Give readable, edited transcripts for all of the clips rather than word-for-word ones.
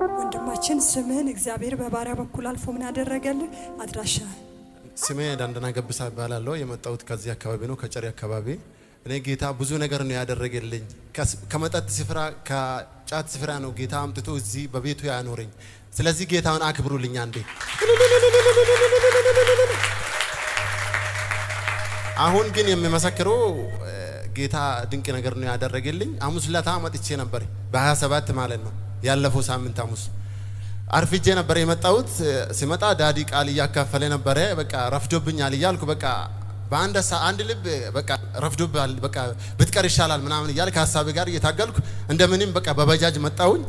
ወንድማችን ስምህን እግዚአብሔር በባሪያ በኩል አልፎ ምን አደረገልህ? አድራሻ? ስሜ ዳንደና ገብሳ እባላለሁ። የመጣሁት ከዚህ አካባቢ ነው፣ ከጨሪ አካባቢ። እኔ ጌታ ብዙ ነገር ነው ያደረገልኝ። ከመጠጥ ስፍራ፣ ከጫት ስፍራ ነው ጌታ አምጥቶ እዚህ በቤቱ ያኖረኝ። ስለዚህ ጌታውን አክብሩልኝ አንዴ። አሁን ግን የሚመሰክረው ጌታ ድንቅ ነገር ነው ያደረገልኝ። ሐሙስ ለታ መጥቼ ነበር፣ በ27 ማለት ነው፣ ያለፈው ሳምንት ሐሙስ አርፍጄ ነበር የመጣሁት። ስመጣ daddy ቃል እያካፈለ ነበረ። በቃ ረፍዶብኛል እያልኩ በቃ በአንድ አንድ ልብ በቃ ረፍዶብሃል፣ በቃ ብትቀር ይሻላል ምናምን እያልኩ ከሀሳቤ ጋር እየታገልኩ እንደምንም በቃ በባጃጅ መጣሁኝ።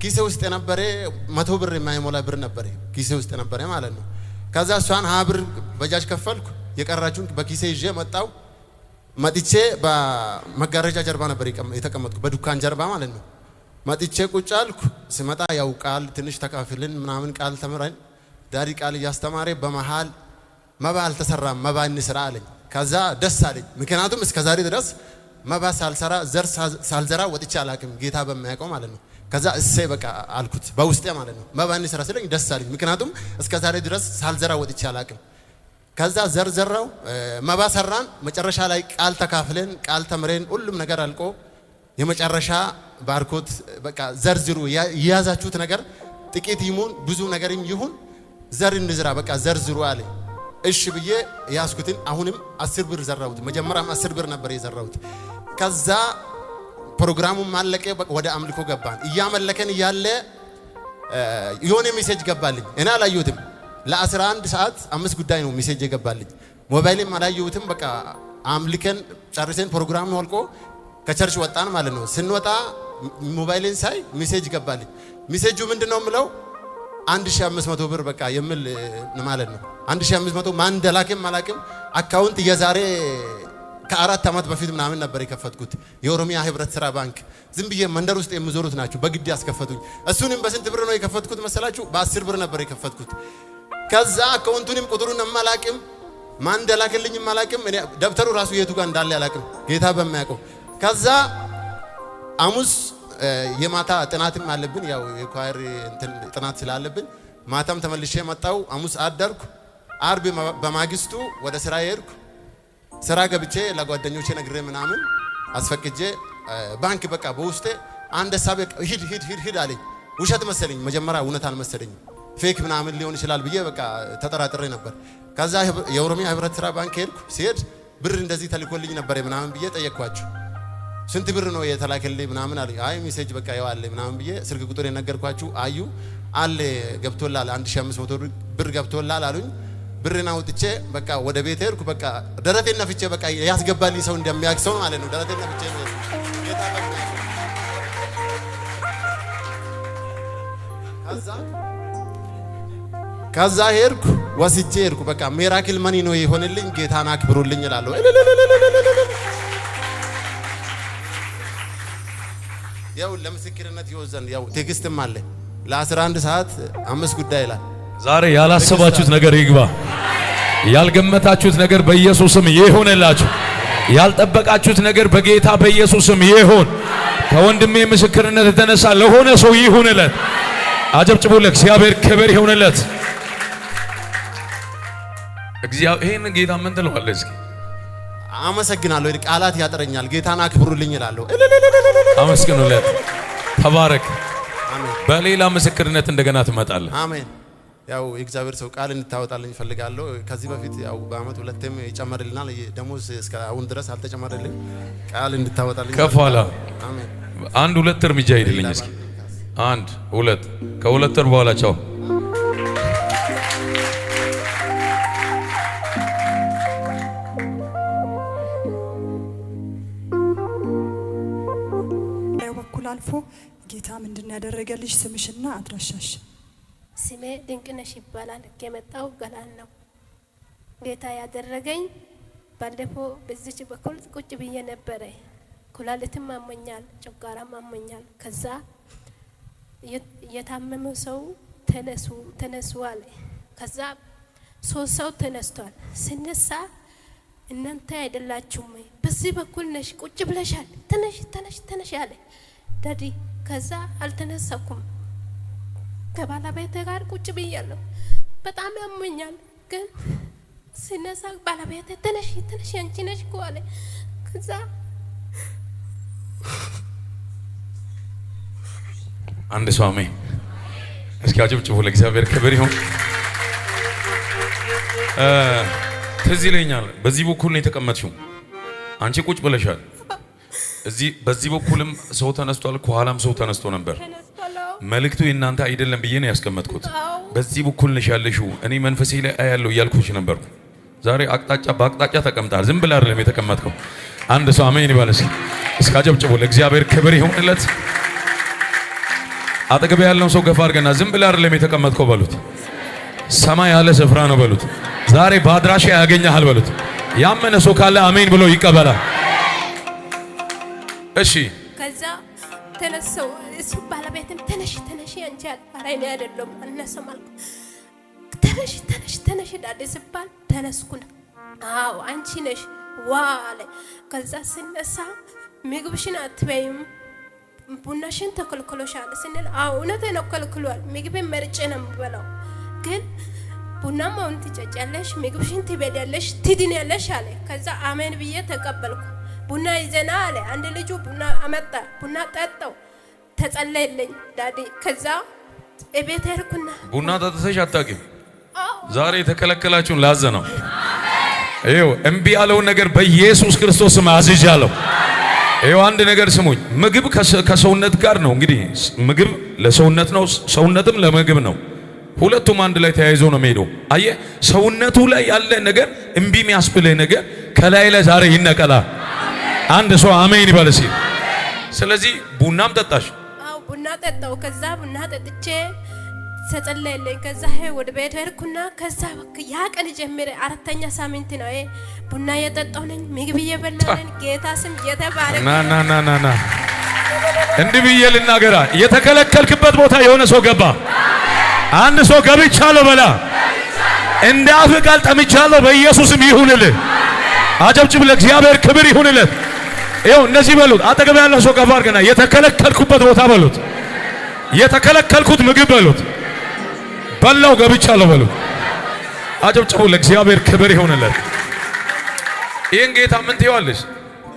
ኪሴ ውስጥ የነበረ 100 ብር የማይሞላ ብር ነበረ ኪሴ ውስጥ የነበረ ማለት ነው። ከዛ እሷን 20 ብር ባጃጅ ከፈልኩ፣ የቀራችሁን በኪሴ ይዤ መጣሁ። መጥቼ በመጋረጃ ጀርባ ነበር የተቀመጥኩ፣ በዱካን ጀርባ ማለት ነው። መጥቼ ቁጭ አልኩ። ስመጣ ያው ቃል ትንሽ ተካፍልን ምናምን ቃል ተምረን daddy ቃል እያስተማረ በመሃል መባ አልተሰራም፣ መባ እንስራ አለኝ። ከዛ ደስ አለኝ። ምክንያቱም እስከ ዛሬ ድረስ መባ ሳልሰራ ዘር ሳልዘራ ወጥቼ አላቅም፣ ጌታ በሚያውቀው ማለት ነው። ከዛ እሰይ በቃ አልኩት በውስጤ ማለት ነው። መባ እንስራ ስለኝ ደስ አለኝ። ምክንያቱም እስከ ዛሬ ድረስ ሳልዘራ ወጥቼ አላቅም። ከዛ ዘር ዘራው፣ መባ ሰራን። መጨረሻ ላይ ቃል ተካፍለን ቃል ተምረን ሁሉም ነገር አልቆ የመጨረሻ ባርኮት በቃ ዘርዝሩ፣ የያዛችሁት ነገር ጥቂት ይሁን ብዙ ነገርም ይሁን ዘር እንዝራ፣ በቃ ዘርዝሩ አለ። እሺ ብዬ ያዝኩትን አሁንም 10 ብር ዘራሁት። መጀመሪያም 10 ብር ነበር የዘራሁት። ከዛ ፕሮግራሙም አለቀ። ወደ አምልኮ ገባን። እያመለከን እያለ የሆነ message ገባልኝ። እኔ አላየሁትም። ለ11 ሰዓት አምስት ጉዳይ ነው message የገባልኝ። ሞባይልም አላየሁትም። በቃ አምልከን ጨርሰን ፕሮግራሙ አልቆ ከ church ወጣን ማለት ነው። ስንወጣ ሞባይልን ሳይ message ገባልኝ። Message ኡ ምንድን ነው የምለው 1500 ብር በቃ የሚል ማለት ነው። 1500 ማን እንደላከም አላቅም። Account የዛሬ ከ4 ዓመት በፊት ምናምን ነበር የከፈትኩት። የኦሮሚያ ህብረት ስራ ባንክ ዝም ብዬ መንደር ውስጥ የሚዞሩት ናቸው በግድ ያስከፈቱኝ። እሱንም በስንት ብር ነው የከፈትኩት መሰላችሁ? በ10 ብር ነበር የከፈትኩት። ከዛ account ኡንም ቁጥሩን አላቅም፣ ማን እንደላከልኝም አላቅም። እኔ ደብተሩ ራሱ የቱ ጋር እንዳለ አላቅም፣ ጌታ በሚያውቀው። ከዛ ሐሙስ የማታ ጥናትም አለብን፣ ያው የ choir እንትን ጥናት ስላለብን ማታም ተመልሼ መጣው። ሐሙስ አደርኩ። አርብ በማግስቱ ወደ ስራ ሄድኩ። ስራ ገብቼ ለጓደኞቼ ነግሬ ምናምን አስፈቅጄ ባንክ በቃ በውስጤ አንድ ሀሳብ ሂድ ሂድ ሂድ ሂድ አለኝ። ውሸት መሰለኝ መጀመሪያ፣ እውነት አልመሰለኝም። Fake ምናምን ሊሆን ይችላል ብዬ በቃ ተጠራጥሬ ነበር። ከዛ የኦሮሚያ ህብረት ስራ ባንክ ሄድኩ። ሲሄድ ብር እንደዚህ ተልኮልኝ ነበር ምናምን ብዬ ጠየቅኳቸው። ስንት ብር ነው የተላከልኝ ምናምን አለኝ። አይ message በቃ ያው አለ ምናምን ብዬ ስልክ ቁጥር የነገርኳችሁ አዩ አለ ገብቶላል፣ 1500 ብር ገብቶላል አሉኝ። ብርን አውጥቼ በቃ ወደ ቤት ሄድኩ። በቃ ደረቴን ነፍቼ በቃ ያስገባልኝ ሰው እንደሚያውቅ ሰው ማለት ነው። ደረቴን ነፍቼ ነው ጌታ በሚያውቀው። ከዛ ሄድኩ ወስጄ ሄድኩ። በቃ miracle money ነው የሆነልኝ። ጌታን አክብሩልኝ እላለሁ። ያው ለምስክርነት ይወዘን ያው text ም አለ ለ11 ሰዓት አምስት ጉዳይ ይላል። ዛሬ ያላሰባችሁት ነገር ይግባ። ያልገመታችሁት ነገር በኢየሱስም ይሁንላችሁ። ያልጠበቃችሁት ነገር በጌታ በኢየሱስም ይሁን። ከወንድሜ ምስክርነት የተነሳ ለሆነ ሰው ይሁንለት። አጨብጭቡ። ለእግዚአብሔር ክብር ይሁንለት። እግዚአብሔር ይሄን ጌታ ምን ትለዋለህ? እስኪ አመሰግናለሁ። ቃላት ያጥረኛል። ጌታን አክብሩልኝ እላለሁ። አመስግኑለት። ተባረክ። አሜን። በሌላ ምስክርነት እንደገና ትመጣለህ። አሜን። ያው የእግዚአብሔር ሰው ቃል እንድታወጣልኝ እፈልጋለሁ። ከዚህ በፊት ያው በአመት ሁለቴም ይጨመርልናል። ደሞዝ እስከ አሁን ድረስ አልተጨመረልኝ። ቃል እንድታወጣልኝ ከፍ አለ። አሜን። አንድ ሁለት እርምጃ ሂድልኝ እስኪ። አንድ ሁለት፣ ከሁለት ወር በኋላ ቻው። በኩል አልፎ ጌታ ምንድን ያደረገልሽ? ስምሽና አድራሻሽ? ስሜ ድንቅነሽ ይባላል። የመጣው ገላን ነው። ጌታ ያደረገኝ ባለፈው በዚች በኩል ቁጭ ብዬ ነበረ። ኩላሊትም አሞኛል፣ ጨጓራም አሞኛል። ከዛ የታመመው ሰው ተነሱ ተነሱ አለ። ከዛ ሶስት ሰው ተነስቷል። ስነሳ እናንተ አይደላችሁም ወይ? በዚህ በኩል ነሽ ቁጭ ብለሻል፣ ተነሽ ተነሽ ተነሽ አለ daddy። ከዛ አልተነሳኩም። ከባለቤቴ ጋር ቁጭ ብያለሁ። በጣም ያመኛል፣ ግን ሲነሳ ባለቤቴ ተነሽ ተነሽ አንቺ ነሽ እኮ አለ። ከዛ አንድ ሰው አሜን። እስኪ አጨብጭቡ፣ ለእግዚአብሔር ክብር ይሁን። ትዝ ይለኛል፣ በዚህ በኩል ነው የተቀመጥሽው። አንቺ ቁጭ ብለሻል። እዚህ በዚህ በኩልም ሰው ተነስቷል፣ ከኋላም ሰው ተነስቶ ነበር። ተነስቷል። አዎ። መልእክቱ የእናንተ አይደለም ብዬ ነው ያስቀመጥኩት። አዎ። በዚህ በኩል ነሽ ያለሽው፣ እኔ መንፈሴ ላይ አያለሁ እያልኩሽ ነበርኩ። ዛሬ አቅጣጫ በአቅጣጫ ተቀምጣል። ዝም ብለህ አይደለም የተቀመጥከው። አንድ ሰው አሜን ይበል እስኪ። እስኪ አጨብጭቡ፣ ለእግዚአብሔር ክብር ይሁንለት። አጠገብ ያለውን ሰው ገፋ አድርገና ዝም ብለህ አይደለም የተቀመጥከው በሉት። ሰማይ ያለ ስፍራ ነው በሉት። ዛሬ በአድራሻ ያገኘሃል በሉት። ያመነ ሰው ካለ አሜን ብሎ ይቀበላል። እሺ። ከዛ ተነሰው እሱ ባለቤትም ተነሽ ተነሽ አንቺ አለ። ኧረ እኔ አይደለሁም አልነሳም አልኩ። ተነሽ ተነሽ ተነሽ ዳዴ ስባል ተነስኩና አዎ አንቺ ነሽ ዋ አለ። ከዛ ስነሳ ምግብሽን አትበይም ቡናሽን ተከልክሎሻል ስንል አዎ እውነት ነው ከልክሏል። ምግብን መርጬ ነው የምበላው፣ ግን ቡናም አሁን ትጨጫለሽ፣ ምግብሽን ትበያለሽ፣ ትድኛለሽ አለ። ከዛ አሜን ብዬ ተቀበልኩ። ቡና ይዘና አለ። አንድ ልጁ ቡና አመጣ። ቡና ጠጣው፣ ተጸለየልኝ ዳዲ። ከዛ እቤት ሄድኩና ቡና ጠጥተሽ አታውቂም። አዎ። ዛሬ የተከለከላችሁን ላዘ ነው። ይኸው እምቢ ያለውን ነገር በኢየሱስ ክርስቶስ ስም አዝዣለሁ። ይኸው አንድ ነገር ስሙኝ። ምግብ ከሰውነት ጋር ነው። እንግዲህ ምግብ ለሰውነት ነው፣ ሰውነትም ለምግብ ነው። ሁለቱም አንድ ላይ ተያይዞ ነው የሚሄደው። አየህ፣ ሰውነቱ ላይ ያለ ነገር እምቢ የሚያስብልህ ነገር ከላይ ላይ ዛሬ ይነቀላል። አንድ ሰው አሜን ይበል እስኪ። ስለዚህ ቡናም ጠጣሽ። አዎ ቡና ጠጣው። ከዛ ቡና ጠጥቼ ተጸለየልኝ። ከዛ ወደ ቤት ሄድኩና ከዛ ያ ቀን ጀምሬ አራተኛ ሳምንት ነው ይሄ ቡና እየጠጣሁ ነኝ፣ ምግብ እየበላሁ ነኝ። ጌታ ስም እየተባረከ። ና ና ና ና ና፣ እንዲህ ብዬ ልናገራ፣ የተከለከልክበት ቦታ የሆነ ሰው ገባ። አንድ ሰው ገብቻለሁ በላ። እንደ አፍ ቃል ጠምቻለሁ፣ በኢየሱስም ይሁንልህ። አጨብጭብ፣ ለእግዚአብሔር ክብር ይሁንልህ። ይኸው እነዚህ በሉት። አጠገብ ያለው ሰው ገባ አድርገና የተከለከልኩበት ቦታ በሉት። የተከለከልኩት ምግብ በሉት። በላው ገብቻለሁ በሉት። አጨብጭቡ፣ ለእግዚአብሔር ክብር ይሁንለት። ይህን ጌታ ምን ትይዋለሽ?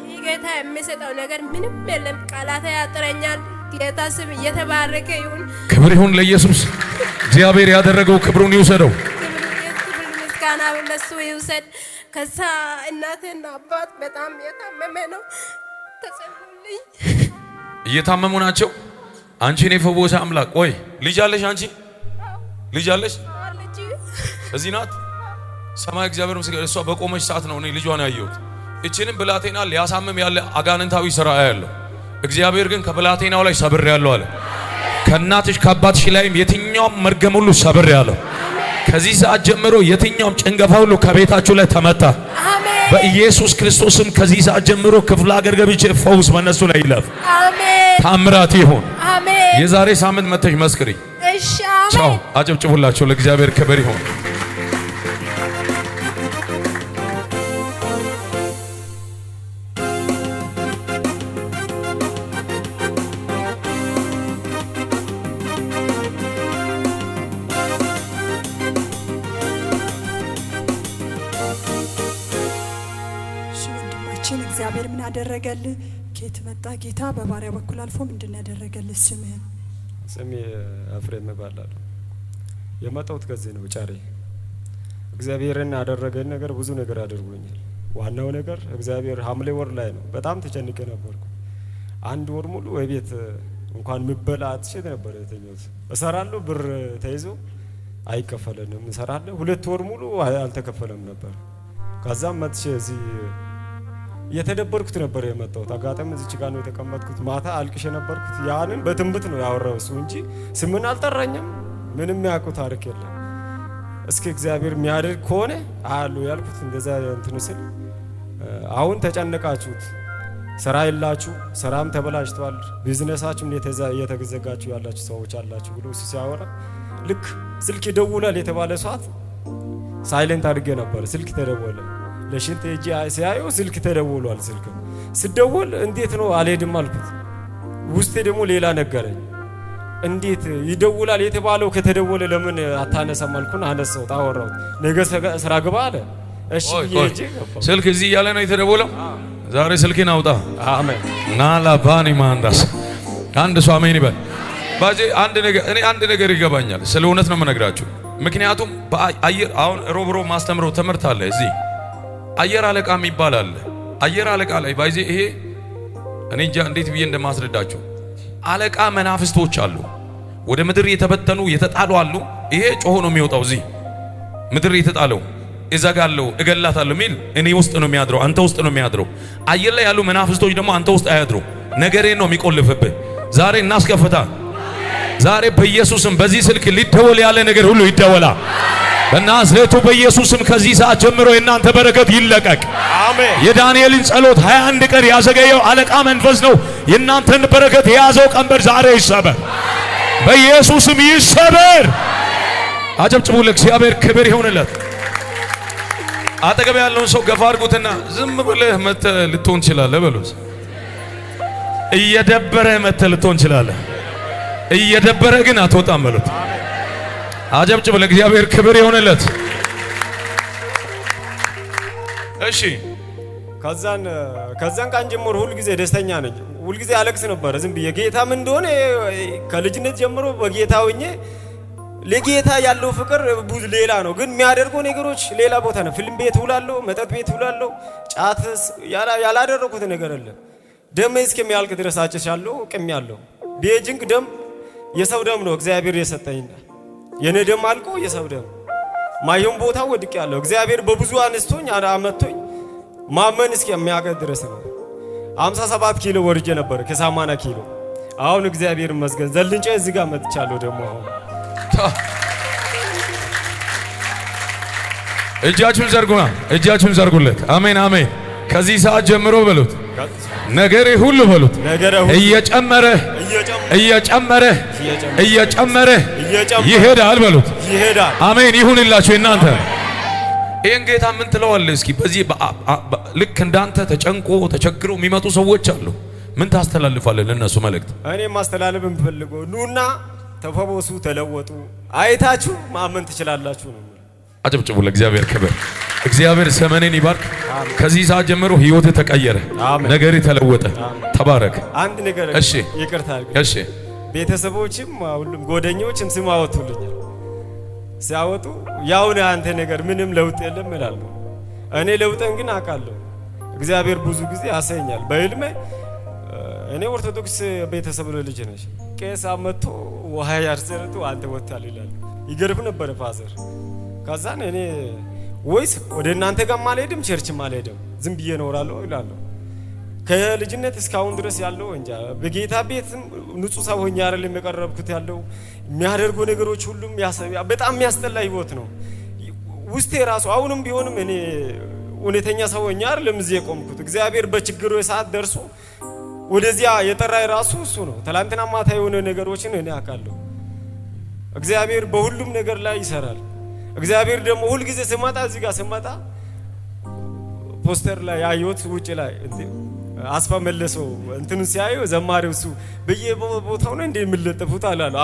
ይህ ጌታ የሚሰጠው ነገር ምንም የለም። ቃላት ያጥረኛል። ጌታ ስም እየተባረከ ይሁን። ክብር ይሁን ለኢየሱስ። እግዚአብሔር ያደረገው ክብሩን ይውሰደው። ክብር ምስጋና ለሱ ይውሰድ። ከዛ እናቴና አባት በጣም የታመመ ነው። ተጸልዩልኝ። እየታመሙ ናቸው። አንቺን የፈወሰ አምላክ። ቆይ ልጅ አለሽ? አንቺ ልጅ አለሽ? ልጅ። እዚህ ናት። ሰማይ እግዚአብሔር ምስክር። እሷ በቆመች ሰዓት ነው እኔ ልጇን ያየሁት። እችንም ብላቴና ሊያሳምም ያለ አጋንንታዊ ስራ ያለው እግዚአብሔር ግን ከብላቴናው ላይ ሰብር ያለው አለ። ከእናትሽ ከአባትሽ ላይም የትኛውም መርገም ሁሉ ሰብር ያለው። ከዚህ ሰዓት ጀምሮ የትኛውም ጭንገፋ ሁሉ ከቤታችሁ ላይ ተመታ። አሜን። በኢየሱስ ክርስቶስም ከዚህ ሰዓት ጀምሮ ክፍለ ሀገር ገብቼ ፈውስ በእነሱ ላይ ይለፍ። አሜን። ታምራት ይሁን። አሜን። የዛሬ ሳምንት መተሽ መስክሪ። እሺ። ቻው። አሜን። አጨብጭቡላቸው። ለእግዚአብሔር ክብር ይሁን። እሺ ወንድማችን፣ እግዚአብሔር ምን አደረገልህ? ከየት መጣ? ጌታ በባሪያ በኩል አልፎ ምንድን ነው ያደረገልህ? ስምህን? ስሜ ኤፍሬም እባላለሁ። የመጣሁት ከዚህ ነው፣ ጫሬ። እግዚአብሔርን ያደረገኝ ነገር ብዙ ነገር አድርጎኛል። ዋናው ነገር እግዚአብሔር ሐምሌ ወር ላይ ነው። በጣም ተጨንቄ ነበርኩ። አንድ ወር ሙሉ የቤት እንኳን ምበላ አጥቼ ነበር የተኛሁት። እሰራለሁ፣ ብር ተይዞ አይከፈለንም። እሰራለሁ፣ 2 ወር ሙሉ አልተከፈለም ነበር። ከዛም መጥቼ እዚህ እየተደበርኩት ነበር የመጣሁት። አጋጣሚ እዚች ጋር ነው የተቀመጥኩት። ማታ አልቅሼ ነበርኩት። ያንን በትንቢት ነው ያወራው እሱ እንጂ ስምን አልጠራኝም። ምንም ያውቁ ታሪክ የለም። እስኪ እግዚአብሔር የሚያደርግ ከሆነ አያሉ ያልኩት እንደዛ እንትኑ ስል አሁን ተጨነቃችሁት፣ ስራ የላችሁ፣ ስራም ተበላሽቷል፣ ቢዝነሳችሁም እየተዘጋችሁ ያላችሁ ሰዎች አላችሁ ብሎ እሱ ሲያወራ ልክ ስልክ ይደውላል የተባለ ሰዓት silent አድርጌ ነበር። ስልክ ተደወለ። ለሽንት ሄጄ ሲያየው ስልክ ተደውሏል። ስልክ ስደውል እንዴት ነው አልሄድም አልኩት። ውስጤ ደግሞ ሌላ ነገረኝ። እንዴት ይደውላል የተባለው ከተደወለ ለምን አታነሳም አልኩን። አነሳሁት፣ አወራሁት። ነገ ስራ ግባ አለ። እሺ ብዬ ሄጄ ገባሁ። ስልክ እዚህ እያለ ነው የተደወለው። ዛሬ ስልኬን አውጣ። አሜን። ናላባኒ ማንዳስ አንድ ሰው አሜን ይበል። ባዜ አንድ ነገር እኔ አንድ ነገር ይገባኛል። ስለ እውነት ነው የምነግራችሁ። ምክንያቱም በአየር አሁን ሮብ ሮብ ማስተምረው ትምህርት አለ እዚህ አየር አለቃ የሚባል አለ። አየር አለቃ ላይ ባይዜ ይሄ እኔ እንጃ እንዴት ብዬ እንደማስረዳችሁ አለቃ መናፍስቶች አሉ። ወደ ምድር የተበተኑ የተጣሉ አሉ። ይሄ ጮሆ ነው የሚወጣው። እዚህ ምድር የተጣለው እዘጋለሁ፣ እገላታለሁ የሚል እኔ ውስጥ ነው የሚያድረው፣ አንተ ውስጥ ነው የሚያድረው። አየር ላይ ያሉ መናፍስቶች ደግሞ አንተ ውስጥ አያድሩ። ነገሬን ነው የሚቆልፍብህ። ዛሬ እናስከፍታ። ዛሬ በኢየሱስም በዚህ ስልክ ሊደወል ያለ ነገር ሁሉ ይደወላ። በናዝሬቱ በኢየሱስም ከዚህ ሰዓት ጀምሮ የእናንተ በረከት ይለቀቅ። አሜን። የዳንኤልን ጸሎት 21 ቀን ያዘገየው አለቃ መንፈስ ነው። የእናንተን በረከት የያዘው ቀንበር ዛሬ ይሰበር፣ በኢየሱስም ይሰበር። አጨብጭቡ፣ ለእግዚአብሔር ክብር ይሁንለት። አጠገብ ያለውን ሰው ገፋ አድርጉትና ዝም ብለህ መተህ ልትሆን ትችላለህ በሉት። እየደበረህ መተህ ልትሆን ትችላለህ፣ እየደበረህ ግን አትወጣም በሉት። አጨብጭቡ፣ ለእግዚአብሔር ክብር ይሁንለት። እሺ ከዛን ከዛን ቀን ጀምሮ ሁል ጊዜ ደስተኛ ነኝ። ሁል ጊዜ አለቅስ ነበረ ዝም ብዬ ጌታ ምን እንደሆነ ከልጅነት ጀምሮ በጌታ ሆኜ ለጌታ ያለው ፍቅር ብዙ ሌላ ነው፣ ግን የሚያደርገው ነገሮች ሌላ ቦታ ነው። ፊልም ቤት ውላለሁ፣ መጠጥ ቤት ውላለሁ፣ ጫትስ ያላደረኩት ነገር የለም። ደሜ እስከሚያልቅ ድረስ አጭሻለሁ፣ ቅሜያለሁ። ቤጂንግ ደም የሰው ደም ነው እግዚአብሔር የሰጠኝ። የኔ ደም አልቆ የሰው ደም ማየውን ቦታ ወድቄያለሁ። እግዚአብሔር በብዙ አነስቶኝ አመጥቶኝ ማመን እስከሚያቅት ድረስ ነው። 57 ኪሎ ወርጄ ነበር ከ80 ኪሎ። አሁን እግዚአብሔር ይመስገን ዘልንጬ እዚህ ጋር መጥቻለሁ። ደግሞ አሁን እጃችሁን ዘርጉና እጃችሁን ዘርጉለት። አሜን አሜን። ከዚህ ሰዓት ጀምሮ በሉት ነገሬ ሁሉ በሉት ነገሬ ሁሉ እየጨመረ እየጨመረ እየጨመረ እየጨመረ ይሄዳል በሉት። ይሄዳል። አሜን ይሁንላችሁ እናንተ። ይሄን ጌታ ምን ትለዋለህ? እስኪ በዚህ ልክ እንዳንተ ተጨንቆ ተቸግሮ የሚመጡ ሰዎች አሉ። ምን ታስተላልፋለህ ለእነሱ መልእክት? እኔ ማስተላለፍ የምፈልገው ኑና ተፈወሱ፣ ተለወጡ፣ አይታችሁ ማመን ትችላላችሁ ነው። አጨብጭቡ ለእግዚአብሔር ክብር። እግዚአብሔር ዘመኔን ይባርክ። ከዚህ ሰዓት ጀምሮ ህይወት ተቀየረ፣ አሜን። ነገሬ ተለወጠ። ተባረክ። አንድ ነገር እሺ። ይቅርታ አድርግ። እሺ ቤተሰቦችም ሁሉም ጓደኞችም ስም አወጡልኛል። ሲያወጡ ያው ነው አንተ ነገር ምንም ለውጥ የለም እላለሁ። እኔ ለውጠን ግን አውቃለሁ። እግዚአብሔር ብዙ ጊዜ ያሳየኛል በህልሜ። እኔ ኦርቶዶክስ ቤተሰብ ልጅ ነች። ቄስ አመጥቶ ውሃ ያርሰረቱ አንተ ወጥታል ይላሉ። ይገርፍ ነበረ father። ከዛን እኔ ወይስ ወደ እናንተ ጋርም አልሄድም church ም አልሄድም ዝም ብዬ እኖራለሁ እላለሁ። ከልጅነት እስካሁን ድረስ ያለው እንጃ በጌታ ቤትም ንጹህ ሰው ሆኜ አይደለም የቀረብኩት። ያለው የሚያደርጉ ነገሮች ሁሉም በጣም የሚያስጠላ ህይወት ነው። ውስጤ ራሱ አሁንም ቢሆንም እኔ እውነተኛ ሰው ሆኜ አይደለም እዚህ የቆምኩት። እግዚአብሔር በችግሩ ሰዓት ደርሶ ወደዚያ የጠራኝ ራሱ እሱ ነው። ትላንትና ማታ የሆነ ነገሮችን እኔ አውቃለሁ። እግዚአብሔር በሁሉም ነገር ላይ ይሰራል። እግዚአብሔር ደግሞ ሁልጊዜ ስመጣ እዚህ ጋር ስመጣ ፖስተር ላይ ያየሁት ውጭ ላይ አስፋ መለሰው እንትኑ ሲያዩ ዘማሪው እሱ በየቦታው ነው እንደ የሚለጠፉት አላሉ።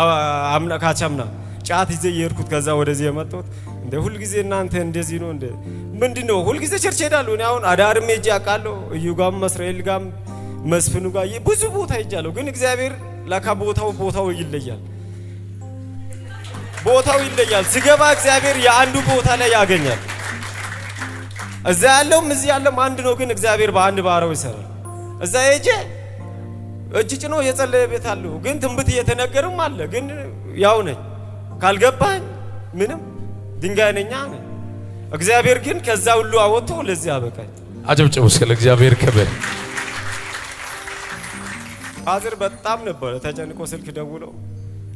አምና ካቻምና ጫት ይዤ የሄድኩት ከዛ ወደዚህ የመጣሁት እንደ ሁልጊዜ እናንተ እንደዚህ ነው እንደ ምንድን ነው ሁልጊዜ church ሄዳለሁ። እኔ አሁን አዳርም ሄጄ አውቃለሁ። እዩ ጋም እስራኤል ጋም መስፍኑ ጋር ብዙ ቦታ ሄጃለሁ። ግን እግዚአብሔር ለካ ቦታው ቦታው ይለያል፣ ቦታው ይለያል። ስገባ እግዚአብሔር የአንዱ ቦታ ላይ ያገኛል። እዛ ያለውም እዚህ ያለውም አንድ ነው። ግን እግዚአብሔር በአንድ ባረው ይሰራል። እዛ ሄጄ እጅ ጭኖ የጸለየ ቤት አለው። ግን ትንቢት እየተነገርም አለ። ግን ያው ነኝ ካልገባኝ ምንም ድንጋይ ነኛ ነኝ። እግዚአብሔር ግን ከዛ ሁሉ አወጥቶ ለዚህ አበቃኝ። አጨብጭቡ እስከ ለእግዚአብሔር ክብር። father በጣም ነበረ ተጨንቆ ስልክ ደውሎ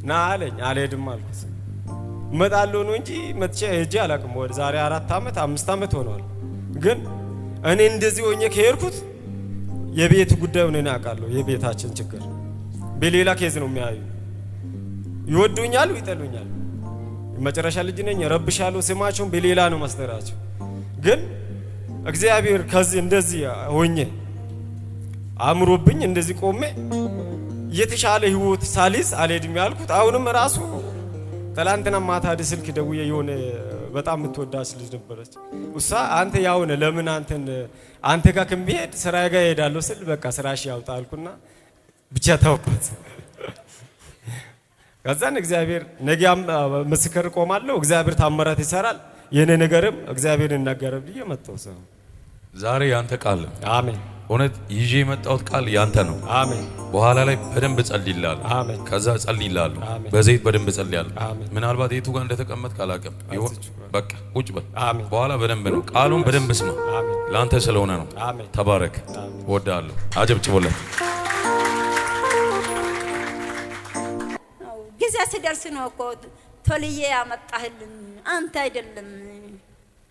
ና አለኝ። አልሄድም አልኩት። እመጣለሁ ነው እንጂ መጥቼ ሄጄ አላውቅም። ወደ ዛሬ 4 ዓመት 5 ዓመት ሆነዋል። ግን እኔ እንደዚህ ሆኜ ከሄድኩት የቤት ጉዳዩን እኔ አውቃለሁ። የቤታችን ችግር በሌላ case ነው የሚያዩ። ይወዱኛል፣ ይጠሉኛል። መጨረሻ ልጅ ነኝ፣ ረብሻለሁ። ስማቸውን በሌላ ነው ማስጠራቸው። ግን እግዚአብሔር ከዚህ እንደዚህ ሆኜ አምሮብኝ እንደዚህ ቆሜ የተሻለ ህይወት ሳልይዝ አልሄድም ያልኩት። አሁንም ራሱ ትላንትና ማታ ስልክ ደውዬ የሆነ በጣም የምትወዳች ልጅ ነበረች። እሷ አንተ ያውነ ለምን አንተን አንተ ጋር ከሚሄድ ስራ ጋር እሄዳለሁ ስል በቃ ስራሽ ያውጣ አልኩና ብቻ ተውኩት። ከዛን እግዚአብሔር ነገም ምስክር ቆማለሁ። እግዚአብሔር ታምራት ይሰራል። የኔ ነገርም እግዚአብሔር ይናገረ ብዬ መጣሁ። ሰው ዛሬ ያንተ ቃል አሜን። እውነት ይዤ የመጣሁት ቃል ያንተ ነው። አሜን። በኋላ ላይ በደንብ እጸልይልሃለሁ። አሜን። ከዛ እጸልይልሃለሁ። አሜን። በዘይት በደንብ እጸልያለሁ። አሜን። ምናልባት የቱ ጋር እንደተቀመጥክ አላውቅም። ይሆን በቃ ቁጭ በል። አሜን። በኋላ በደንብ ነው ቃሉን በደንብ ስማ። አሜን። ለአንተ ስለሆነ ነው። አሜን። ተባረክ። እወድሃለሁ። አጨብጭቦለት። ጊዜ ሲደርስ ነው እኮ ቶልዬ ያመጣህልን፣ አንተ አይደለም።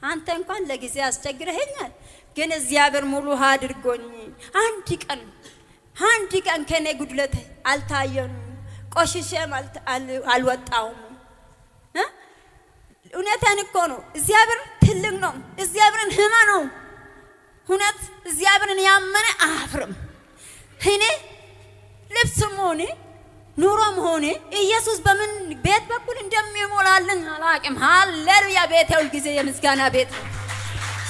አንተ እንኳን ለጊዜ አስቸግረኸኛል፣ ግን እግዚአብሔር ሙሉ አድርጎኝ አንድ ቀን አንድ ቀን ከኔ ጉድለት አልታየም፣ ቆሽሼም አልወጣውም። እውነቴን እኮ ነው። እግዚአብሔር ትልቅ ነው። እግዚአብሔርን ህመኑ። እውነት እግዚአብሔርን ያመነ አያፍርም። እኔ ልብስም ሆነ ኑሮም ሆነ ኢየሱስ በምን ቤት በኩል እንደሚሞላልን አላውቅም። ሃሌሉያ! ቤቴ ሁልጊዜ የምስጋና ቤት ነው።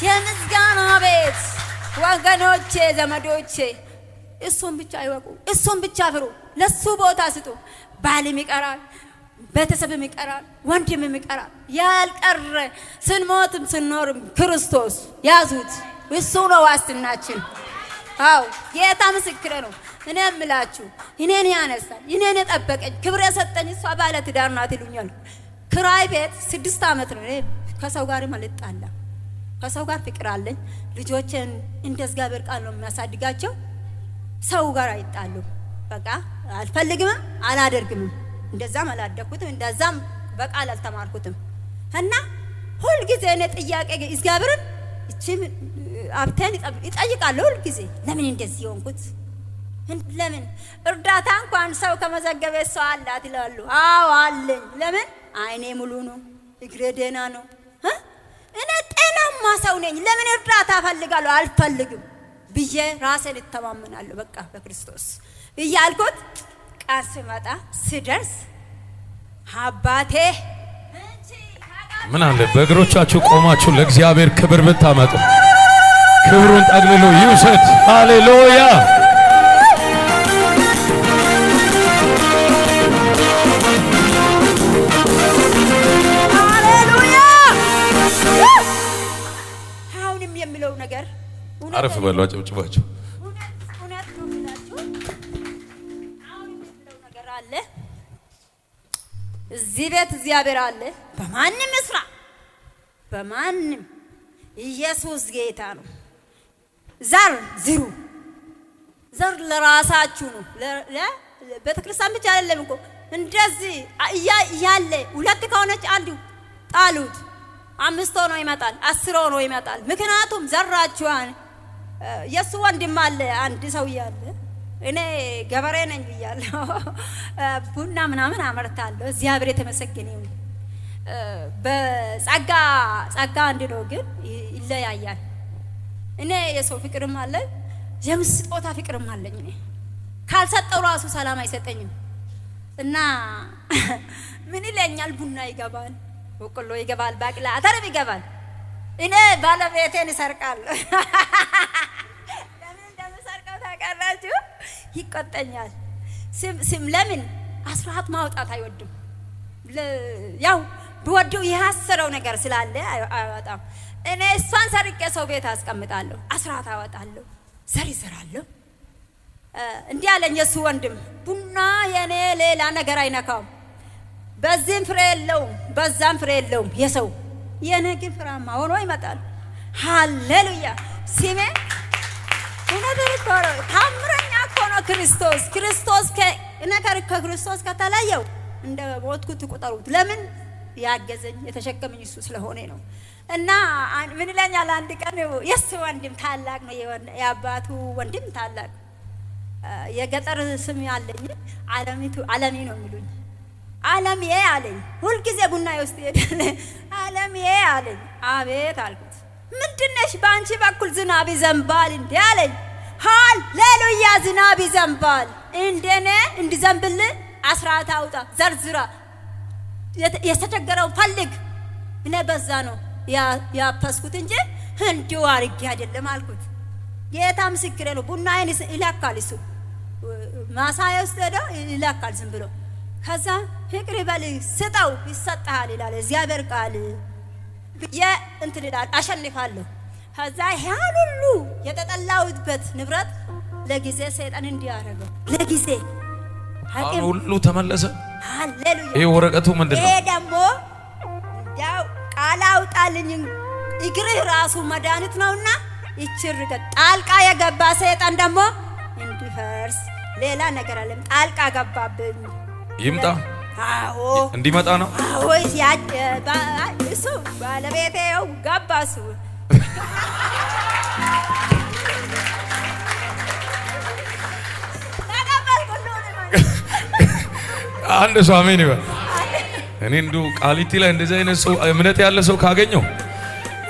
የምስጋና ቤት ወገኖቼ፣ ዘመዶቼ እሱን ብቻ ይወቁ፣ እሱን ብቻ ፍሩ፣ ለሱ ቦታ ስጡ። ባልም ይቀራል፣ ቤተሰብም ይቀራል፣ ወንድምም ይቀራል። ያልቀረ ስንሞትም ስንኖርም ክርስቶስ ያዙት። እሱ ነው ዋስትናችን። አዎ ጌታ ምስክሬ ነው። እኔ የምላችሁ እኔን ያነሳል፣ እኔን የጠበቀኝ ክብር የሰጠኝ እሷ ባለ ትዳር ናት ይሉኛል። ክራይ ቤት 6 ዓመት ነው። እኔ ከሰው ጋርም አልጣላም፣ ከሰው ጋር ፍቅር አለኝ። ልጆችን እንደ እግዚአብሔር ቃል ነው የሚያሳድጋቸው። ሰው ጋር አይጣሉም። በቃ አልፈልግምም አላደርግምም። እንደዛም አላደግኩትም፣ እንደዛም በቃል አልተማርኩትም። እና ሁልጊዜ እኔ ጥያቄ እግዚአብሔርን እቺም አብተን ይጠይቃለሁ ሁልጊዜ ለምን እንደዚህ የሆንኩት? ለምን እርዳታ እንኳን ሰው ከመዘገበ ሰው አላት ይላሉ። አዎ አለኝ። ለምን አይኔ ሙሉ ነው፣ እግሬ ደህና ነው፣ እኔ ጤናማ ሰው ነኝ። ለምን እርዳታ እፈልጋለሁ? አልፈልግም ብዬ ራሴን እተማመናለሁ። በቃ በክርስቶስ እያልኩት ቃል ስመጣ ስደርስ አባቴ ምን አለ በእግሮቻችሁ ቆማችሁ ለእግዚአብሔር ክብር ብታመጡ፣ ክብሩን ጠቅልሎ ይውሰድ። ሃሌሉያ! ሃሌሉያ! አሁንም የሚለው ነገር አረፍ በሉ፣ አጨብጭባችሁ። እውነት ነው የምላችሁ። አሁንም የሚለው ነገር አለ። እዚህ ቤት እግዚአብሔር አለ። በማንም እስራ በማንም ኢየሱስ ጌታ ነው። ዘር ዝሩ። ዘር ለራሳችሁ ነው። ቤተክርስቲያን ብቻ አይደለም እኮ እንደዚህ እያለ ሁለት ከሆነች አንዱ ጣሉት፣ 5 ሆኖ ይመጣል፣ 10 ሆኖ ይመጣል። ምክንያቱም ዘራችኋን የሱ ወንድም አለ አንድ ሰው እያለ እኔ ገበሬ ነኝ ብያለሁ። ቡና ምናምን አመርታለሁ። እግዚአብሔር የተመሰገነ ይሁን። በጸጋ ጸጋ አንድ ነው፣ ግን ይለያያል። እኔ የሰው ፍቅርም አለኝ የስጦታ ፍቅርም አለኝ። እኔ ካልሰጠው ራሱ ሰላም አይሰጠኝም። እና ምን ይለኛል? ቡና ይገባል፣ በቆሎ ይገባል፣ ባቅላ አተርም ይገባል። እኔ ባለቤቴን እሰርቃለሁ። ለምን እንደምሰርቀው ታውቃላችሁ? ይቆጠኛል። ስም ለምን አስራት ማውጣት አይወድም። ያው ብወደው የሐሰረው ነገር ስላለ አያወጣም። እኔ እሷን ሰርቄ ሰው ቤት አስቀምጣለሁ፣ አስራት አወጣለሁ፣ ዘር ይዘራለሁ። እንዲህ አለኝ የሱ ወንድም፣ ቡና የኔ ሌላ ነገር አይነካውም። በዚህም ፍሬ የለውም፣ በዛም ፍሬ የለውም። የሰው የኔ ግን ፍሬያማ ሆኖ ይመጣል። ሃሌሉያ! ሲሜ እውነት እኮ ነው። ታምረኛ እኮ ነው ክርስቶስ። ክርስቶስ ከክርስቶስ ከተለየው እንደ ሞትኩት ቁጠሩት። ለምን ያገዘኝ የተሸከመኝ እሱ ስለሆነ ነው። እና ምን ይለኛል አንድ ቀን የሱ ወንድም ታላቅ ነው፣ የአባቱ ወንድም ታላቅ የገጠር ስም ያለኝ አለሚቱ አለሚ ነው የሚሉኝ። አለምዬ አለኝ። ሁልጊዜ ቡና ውስጥ ይሄዳል። አለምዬ አለኝ። አቤት አልኩት። ምንድነሽ በአንቺ በኩል ዝናብ ይዘንባል እንዴ አለኝ። ሃሌሉያ! ዝናብ ይዘንባል። እንደኔ እንዲዘንብልህ አስራት አውጣ፣ ዘርዝራ፣ የተቸገረውን ፈልግ። እኔ በዛ ነው ያፈስኩት እንጂ እንዲሁ አድርጌ አይደለም አልኩት። ጌታ ምስክሬ ነው። ቡናዬን ይለካል እሱ ማሳዬ ውስጥ ሄዶ ይለካል ዝም ብሎ። ከዛ ፍቅር ይበል ስጠው ይሰጥሃል ይላል እግዚአብሔር ቃል ብዬ እንትን ይላል አሸንፋለሁ። ከዛ ያን ሁሉ የተጠላሁበት ንብረት ለጊዜ ሰይጣን እንዲያደርገው ለጊዜ አሁን ሁሉ ተመለሰ። ሃሌሉያ። ይሄ ወረቀቱ ምንድን ነው? ይሄ ደግሞ ያው ቃል አውጣልኝ እግርህ ራሱ መድኃኒት ነውና ይችር ጣልቃ የገባ ሰይጣን ደግሞ እንዲፈርስ ሌላ ነገር አለም ጣልቃ ገባብኝ። ይምጣ። አዎ እንዲመጣ ነው። አዎ እሱ ባለቤቴ ያው ገባ እሱ አንድ ሰው አሜን ይበል። እኔ እንዲሁ ቃሊቲ ላይ እንደዚህ አይነት ሰው እምነት ያለ ሰው ካገኘው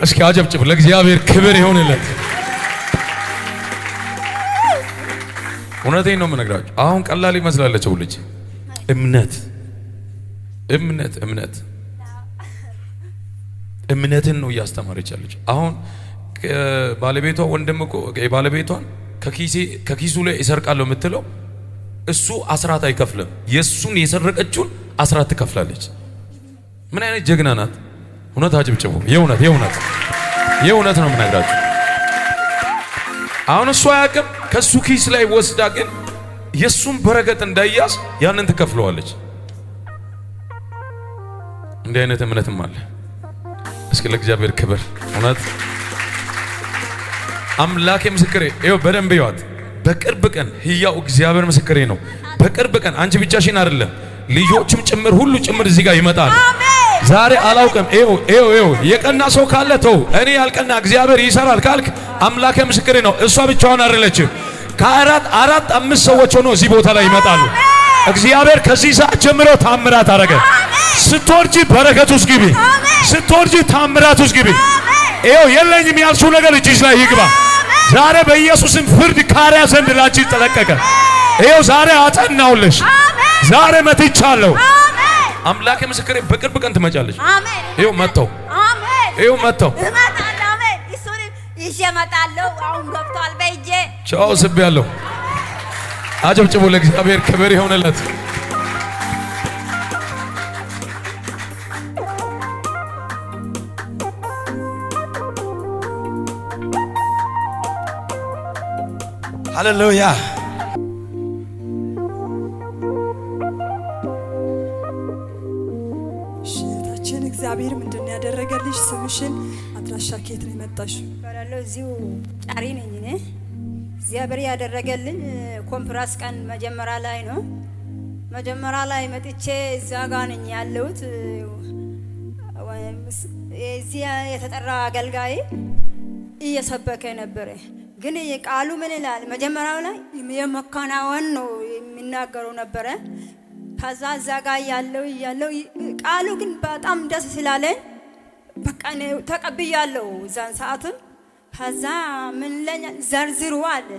እስኪ አጨብጭብ። ለእግዚአብሔር ክብር ይሁንለት። እውነቴን ነው የምነግራችሁ። አሁን ቀላል ይመስላለች ልጅ እምነት እምነት እምነት እምነትን ነው እያስተማረች ያለች። አሁን ባለቤቷ ወንድም እኮ ባለቤቷን ከኪሱ ላይ እሰርቃለሁ የምትለው እሱ አስራት አይከፍልም። የእሱን የሰረቀችውን አስራት ትከፍላለች። ምን አይነት ጀግና ናት! እውነት አጭብጭቡ። የእውነት የእውነት የእውነት ነው የምነግራችሁ። አሁን እሱ አያውቅም። ከእሱ ኪስ ላይ ወስዳ ግን የእሱን በረከት እንዳያዝ ያንን ትከፍለዋለች። እንዲህ አይነት እምነትም አለ። እስኪ ለእግዚአብሔር ክብር። እውነት አምላኬ ምስክሬ፣ ይኸው በደንብ ይዋት። በቅርብ ቀን ህያው እግዚአብሔር ምስክሬ ነው። በቅርብ ቀን አንቺ ብቻሽን አይደለም ልጆችም ጭምር ሁሉ ጭምር እዚህ ጋር ይመጣሉ። ዛሬ አላውቅም። ይኸው ይኸው ይኸው የቀና ሰው ካለ ተው። እኔ ያልቀና እግዚአብሔር ይሰራል ካልክ አምላኬ ምስክሬ ነው። እሷ ብቻዋን አይደለችም። ከአራት አራት አምስት ሰዎች ሆኖ እዚህ ቦታ ላይ ይመጣሉ። እግዚአብሔር ከዚህ ሰዓት ጀምሮ ታምራት አረገ። ስትወርጂ በረከት ውስጥ ግቢ። ስትወርጂ ታምራት ውስጥ ግቢ። ይኸው የለኝም ያልሽው ነገር እጅሽ ላይ ይግባ። ዛሬ በኢየሱስም ፍርድ ካሪያ ዘንድ ላንቺ ተለቀቀ። ይኸው ዛሬ አጸናውልሽ። ዛሬ መትቻለሁ። አምላኬ ምስክሬ፣ በቅርብ ቀን ትመጫለሽ። ይኸው መጥተው ይኸው መጥተው ይዤ እመጣለሁ። አሁን ገብቷል በእጄ። ቻው ስቤያለሁ። አጨብጭቡ ለእግዚአብሔር ክብር ይሆንለት። ሃሌሉያ። እሺ እህታችን እግዚአብሔር ምንድን ነው ያደረገልሽ? ስምሽን፣ አድራሻ ከየት ነው የመጣሽ? እባላለሁ እዚሁ ጫሪ ነኝ እኔ። እግዚአብሔር ያደረገልኝ ኮንፈረንስ ቀን መጀመሪያ ላይ ነው። መጀመሪያ ላይ መጥቼ እዛ ጋ ነኝ ያለሁት። እዚህ የተጠራ አገልጋይ እየሰበከ ነበረ። ግን ቃሉ ምን ይላል? መጀመሪያው ላይ የመከናወን ነው የሚናገረው ነበረ። ከዛ እዛ ጋ ያለው ያለው ቃሉ ግን በጣም ደስ ስላለኝ በቃ እኔ ተቀብያለሁ እዛን ሰዓትም። ከዛ ምን ለኛ ዘርዝሩ አለ።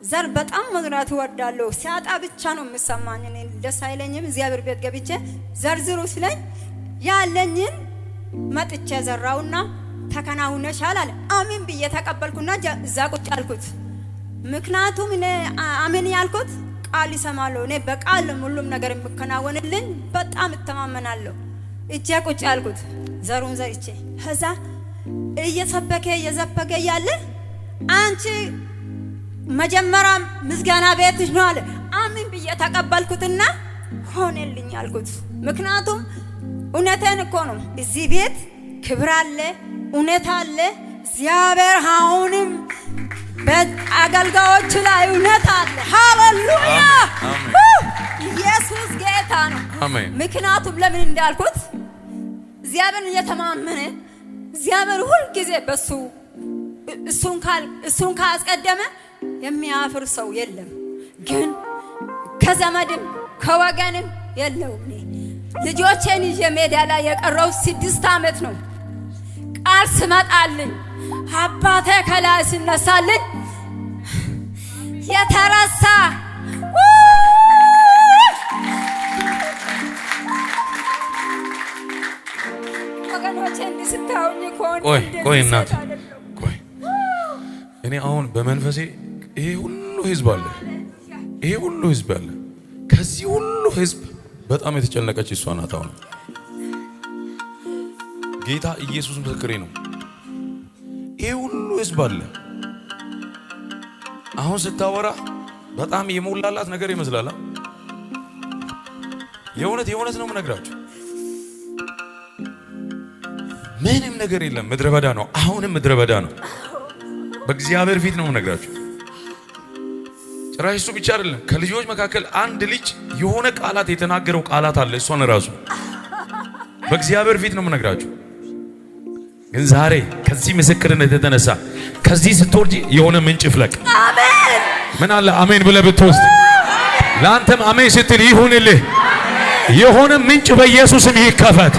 ዘር በጣም መዝራት እወዳለሁ። ሲያጣ ብቻ ነው የምሰማኝ፣ እኔ ደስ አይለኝም። እግዚአብሔር ቤት ገብቼ ዘርዝሩ ስለኝ ያለኝን መጥቼ ዘራውና ተከናውነሻል አለ። አሜን ብዬ ተቀበልኩና እዛ ቁጭ አልኩት። ምክንያቱም እኔ አሜን ያልኩት ቃል ይሰማለሁ። እኔ በቃል ሁሉም ነገር የሚከናወንልኝ በጣም እተማመናለሁ። እጄ ቁጭ አልኩት ዘሩን ዘርቼ። ከዛ እየሰበከ እየዘበከ እያለ አንቺ መጀመሪያ ምስጋና ቤትሽ ነው አለ። አሜን ብዬ ተቀበልኩትና ሆነልኝ አልኩት። ምክንያቱም እውነቴን እኮ ነው። እዚህ ቤት ክብር አለ፣ እውነት አለ። እግዚአብሔር አሁንም በአገልጋዮች ላይ እውነት አለ። ሃሌሉያ! ኢየሱስ ጌታ ነው። አሜን። ምክንያቱም ለምን እንዳልኩት እግዚአብሔርን እየተማመነ እግዚአብሔር ሁል ጊዜ በሱ እሱን ካስቀደመ የሚያፍር ሰው የለም። ግን ከዘመድም ከወገንም የለውም። እኔ ልጆቼን ይዤ ሜዳ ላይ የቀረው 6 ዓመት ነው። ቃል ስመጣልኝ አባቴ ከላይ ሲነሳልኝ የተረሳ ወገኖቼ እንዲህ ስታዩኝ ከሆነ ቆይ ቆይ እንደዚህ እናት ሴት አይደለሁም። ቆይ፣ እኔ አሁን በመንፈሴ ይሄ ሁሉ ህዝብ አለ፣ ይሄ ሁሉ ህዝብ አለ። ከዚህ ሁሉ ህዝብ በጣም የተጨነቀች እሷ ናት። አሁን ጌታ ኢየሱስ ምስክሬ ነው። ይሄ ሁሉ ህዝብ አለ። አሁን ስታወራ በጣም የሞላላት ነገር ይመስላል። አ? የእውነት የእውነት ነው የምነግራችሁ። ምንም ነገር የለም። ምድረ በዳ ነው። አሁንም ምድረ በዳ ነው። በእግዚአብሔር ፊት ነው የምነግራችሁ። ጭራሽ እሱ ብቻ አይደለም። ከልጆች መካከል አንድ ልጅ የሆነ ቃላት የተናገረው ቃላት አለ። እሷን ራሱ በእግዚአብሔር ፊት ነው የምነግራችሁ። ግን ዛሬ ከዚህ ምስክርነት የተነሳ ከዚህ ስትወርጂ የሆነ ምንጭ ይፍለቅ። አሜን። ምን አለ አሜን ብለህ ብትወስድ፣ ለአንተም አሜን ስትል ይሁንልህ። የሆነ ምንጭ በኢየሱስም ይከፈት።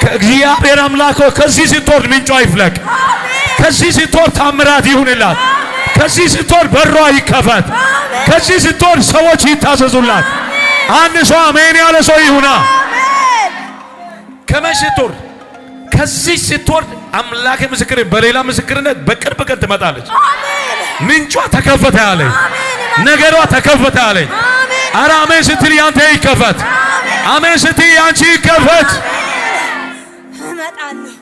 ከእግዚአብሔር አምላክ ሆይ ከዚህ ስትወርድ ምንጯ ይፍለቅ። ከዚህ ስትወርድ ታምራት ይሁንላት። ከዚህ ስትወርድ በሯ ይከፈት። ከዚህ ስትወርድ ሰዎች ይታዘዙላት። አንድ ሰው አሜን ያለ ሰው ይሁና። ከመቼ ስትወርድ፣ ከዚህ ስትወርድ አምላክ ምስክር፣ በሌላ ምስክርነት በቅርብ ቀን ትመጣለች። ምንጯ ተከፈተ ያለኝ፣ ነገሯ ተከፈተ ያለኝ። ኧረ አሜን ስትል ያንተ ይከፈት። አሜን ስትል ያንቺ ይከፈት። እመጣለሁ።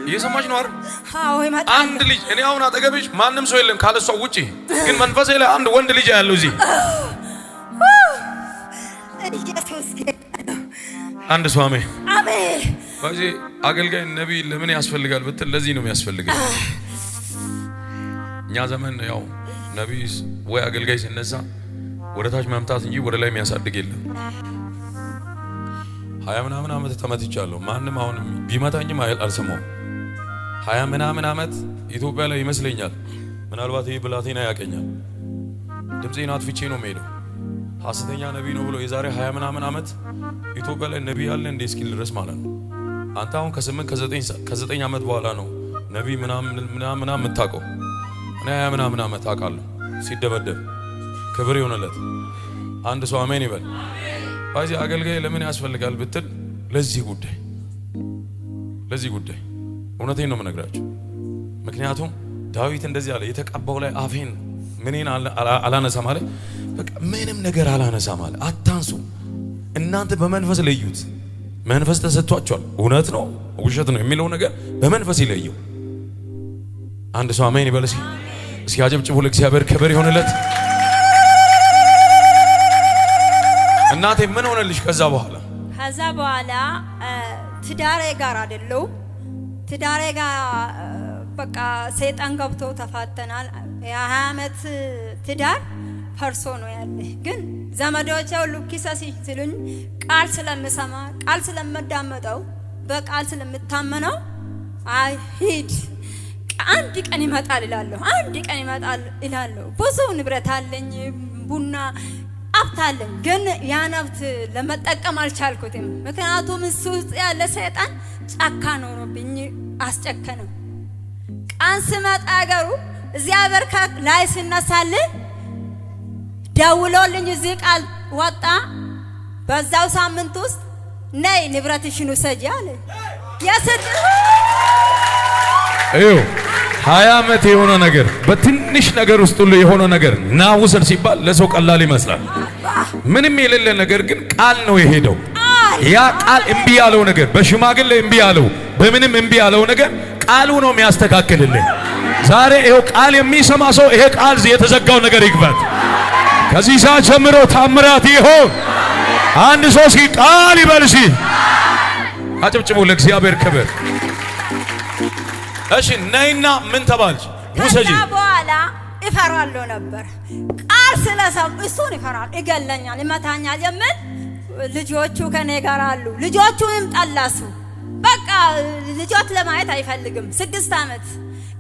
እየሰማች ነው አይደል? አዎ እመጣለሁ። አንድ ልጅ፣ እኔ አሁን አጠገብሽ ማንም ሰው የለም ካለሷ ውጪ፣ ግን መንፈሴ ላይ አንድ ወንድ ልጅ ያለው እዚህ። ኢየሱስ ጌታ ነው። አንድ ሰው አሜን። አሜን። በዚህ አገልጋይ ነቢይ ለምን ያስፈልጋል ብትል ለዚህ ነው የሚያስፈልገው። እኛ ዘመን ያው ነቢይ ወይ አገልጋይ ሲነሳ ወደ ታች መምታት እንጂ ወደ ላይ የሚያሳድግ የለም። 20 ምናምን ዓመት ተመትቻለሁ። ማንም አሁን ቢመታኝም አልሰማውም። 20 ምናምን ዓመት ኢትዮጵያ ላይ ይመስለኛል። ምናልባት ይህ ብላቴና ያቀኛል። ድምፄን አጥፍቼ ነው የምሄደው። ሐሰተኛ ነቢይ ነው ብሎ የዛሬ 20 ምናምን ዓመት ኢትዮጵያ ላይ ነቢይ አለ እንዴ እስኪል ድረስ ማለት ነው። አንተ አሁን ከ8 ከ9 ዓመት በኋላ ነው ነቢይ ምናምን ምናምን ምናምን የምታውቀው። እኔ 20 ምናምን ዓመት አውቃለሁ ሲደበደብ። ክብር ይሁንለት። አንድ ሰው አሜን ይበል። ባዚ አገልጋይ ለምን ያስፈልጋል ብትል ለዚህ ጉዳይ፣ ለዚህ ጉዳይ። እውነቴን ነው የምነግራችሁ። ምክንያቱም ዳዊት እንደዚህ አለ፣ የተቀባው ላይ አፌን ምኔን አላነሳም አለ። በቃ ምንም ነገር አላነሳም አለ። አታንሱ። እናንተ በመንፈስ ለዩት። መንፈስ ተሰጥቷቸዋል። እውነት ነው ውሸት ነው የሚለው ነገር በመንፈስ ይለየው። አንድ ሰው አሜን ይበል እስኪ። እስኪ አጨብጭቡ፣ ለእግዚአብሔር ክብር ይሆንለት። እናቴ ምን ሆነልሽ ከዛ በኋላ? ከዛ በኋላ ትዳሬ ጋር አይደለሁም። ትዳሬ ጋር በቃ ሰይጣን ገብቶ ተፋተናል። የ20 ዓመት ትዳር ፈርሶ ነው ያለ። ግን ዘመዶቼ ሁሉ ኪሰሲ ሲሉኝ ቃል ስለምሰማ፣ ቃል ስለምዳመጠው፣ በቃል ስለምታመነው አይ ሂድ፣ አንድ ቀን ይመጣል እላለሁ። አንድ ቀን ይመጣል እላለሁ። ብዙ ንብረት አለኝ፣ ቡና ሀብት አለኝ። ግን ያን ሀብት ለመጠቀም አልቻልኩትም። ምክንያቱም እሱ ውስጥ ያለ ሰይጣን ጨካኝ ሆኖብኝ አስጨከነው። ቀን ስመጣ አገሩ እግዚአብሔር ላይ ሲነሳልኝ ደውሎልኝ እዚህ ቃል ወጣ። በዛው ሳምንት ውስጥ ነይ ንብረትሽን ውሰጂ አለ። እዩ፣ 20 ዓመት የሆነ ነገር በትንሽ ነገር ውስጥ ሁሉ የሆነ ነገር ና ውሰድ ሲባል ለሰው ቀላል ይመስላል። ምንም የሌለ ነገር ግን ቃል ነው የሄደው። ያ ቃል እምቢ ያለው ነገር፣ በሽማግሌ እምቢ ያለው፣ በምንም እምቢ ያለው ነገር ቃሉ ነው የሚያስተካክልልህ። ዛሬ ይኸው ቃል የሚሰማ ሰው ይሄ ቃል የተዘጋው ነገር ይክፈት። ከዚህ ሰዓት ጀምሮ ታምራት ይሆን። አንድ ሰው እስኪ ቃል ይበል እስኪ። አጨብጭቡ ለእግዚአብሔር ክብር። እሺ ነይና ምን ተባልሽ? ውሰጂ። ከዛ በኋላ እፈራለሁ ነበር። ቃል ስለሰም እሱን እፈራለሁ፣ ይገለኛል፣ ይመታኛል የምል ልጆቹ ከኔ ጋር አሉ። ልጆቹንም ጠላሱ። በቃ ልጆች ለማየት አይፈልግም። 6 ዓመት።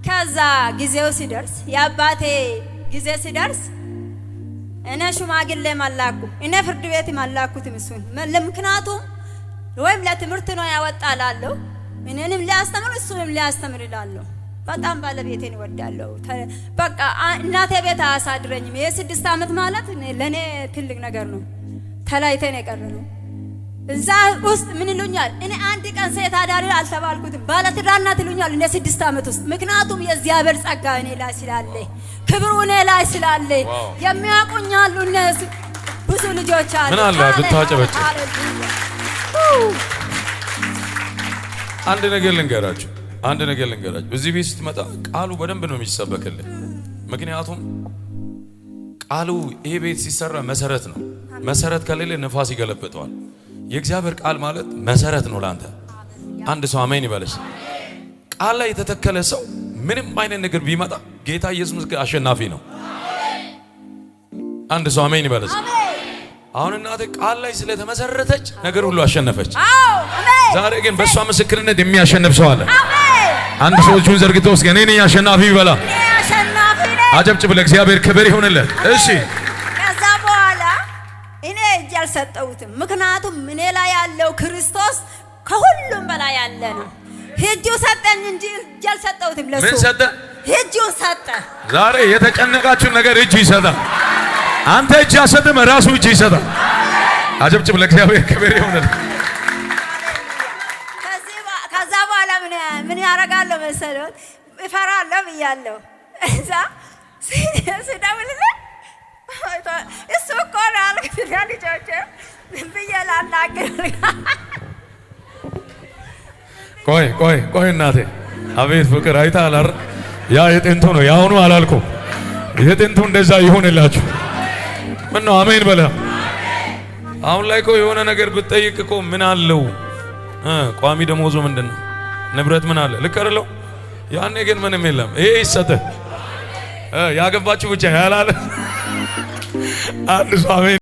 ከዛ ጊዜው ሲደርስ፣ የአባቴ ጊዜ ሲደርስ እኔ ሽማግሌ መላኩ፣ እኔ ፍርድ ቤት መላኩትም እሱን። ምክንያቱም ወይም ለትምህርት ነው ያወጣላለሁ፣ እኔንም ሊያስተምር እሱንም ሊያስተምር ይላለሁ። በጣም ባለቤቴን እወዳለሁ። በቃ እናቴ ቤት አያሳድረኝም። ይሄ 6 ዓመት ማለት ለእኔ ትልቅ ነገር ነው። ተለያይተን የቀረ ነው። እዛ ውስጥ ምን ይሉኛል? እኔ አንድ ቀን ሴት አዳሪ አልተባልኩትም። ባለትዳር ናት ይሉኛል እኔ 6 ዓመት ውስጥ። ምክንያቱም የእግዚአብሔር ጸጋ እኔ ላይ ስላለ፣ ክብሩ እኔ ላይ ስላለ የሚያውቁኝ አሉ። እነሱ ብዙ ልጆች አሉ። ምን አለ ብታጨበጭብ? ሃሌሉያ። አንድ ነገር ልንገራችሁ፣ አንድ ነገር ልንገራችሁ። እዚህ ቤት ስትመጣ ቃሉ በደንብ ነው የሚሰበክልህ። ምክንያቱም ቃሉ ይሄ ቤት ሲሰራ መሰረት ነው። መሰረት ከሌለ ነፋስ ይገለብጠዋል። የእግዚአብሔር ቃል ማለት መሰረት ነው ለአንተ። አንድ ሰው አሜን ይበለስ። ቃል ላይ የተተከለ ሰው ምንም አይነት ነገር ቢመጣ ጌታ ኢየሱስ አሸናፊ ነው። አንድ ሰው አሜን ይበለስ። አሁን እናቴ ቃል ላይ ስለተመሰረተች ነገር ሁሉ አሸነፈች። አዎ አሜን። ዛሬ ግን በእሷ ምስክርነት የሚያሸንፍ ሰው አለ። አሜን። አንድ ሰው እጁን ዘርግቶ እስኪ እኔ ነኝ አሸናፊ ይበላ። እኔ አሸናፊ ነኝ። አጨብጭብ፣ ለእግዚአብሔር ክብር ይሁንለት። እሺ። ከዛ በኋላ እኔ እጅ አልሰጠሁትም። ምክንያቱም እኔ ላይ ያለው ክርስቶስ ከሁሉም በላይ ያለ ነው። እጁ ሰጠኝ እንጂ እጅ አልሰጠሁትም ለሱ። ምን ሰጠ? እጁን ሰጠ። ዛሬ የተጨነቃችሁን ነገር እጅ ይሰጣል። አንተ እጅ አሰጥም፣ ራሱ እጅ ይሰጣል። አጨብጭብ፣ ለእግዚአብሔር ክብር ይሁንለት። ከዛ በኋላ ምን ያደርጋለሁ መሰሎት? እፈራለሁ ብያለሁ። እዛ ስደውልለት እሱ እኮ ነው አልኩት። ለልጆቼ ምን ብዬ ላናግር? ቆይ ቆይ ቆይ እናቴ፣ አቤት ፍቅር አይተሃል አይደል? ያ የጥንቱ ነው፣ የአሁኑ አላልኩም። የጥንቱ እንደዛ ይሁንላችሁ። ምን ነው አሜን በለ። አሁን ላይ እኮ የሆነ ነገር ብትጠይቅ እኮ ምን አለው ቋሚ ደሞዙ ምንድን ነው? ንብረት ምን አለ? ልክ አይደለው? ያኔ ግን ምንም የለም። ይሄ ይሰጥህ ያገባችሁ ብቻ ያላለ አንድ ሰው አሜን።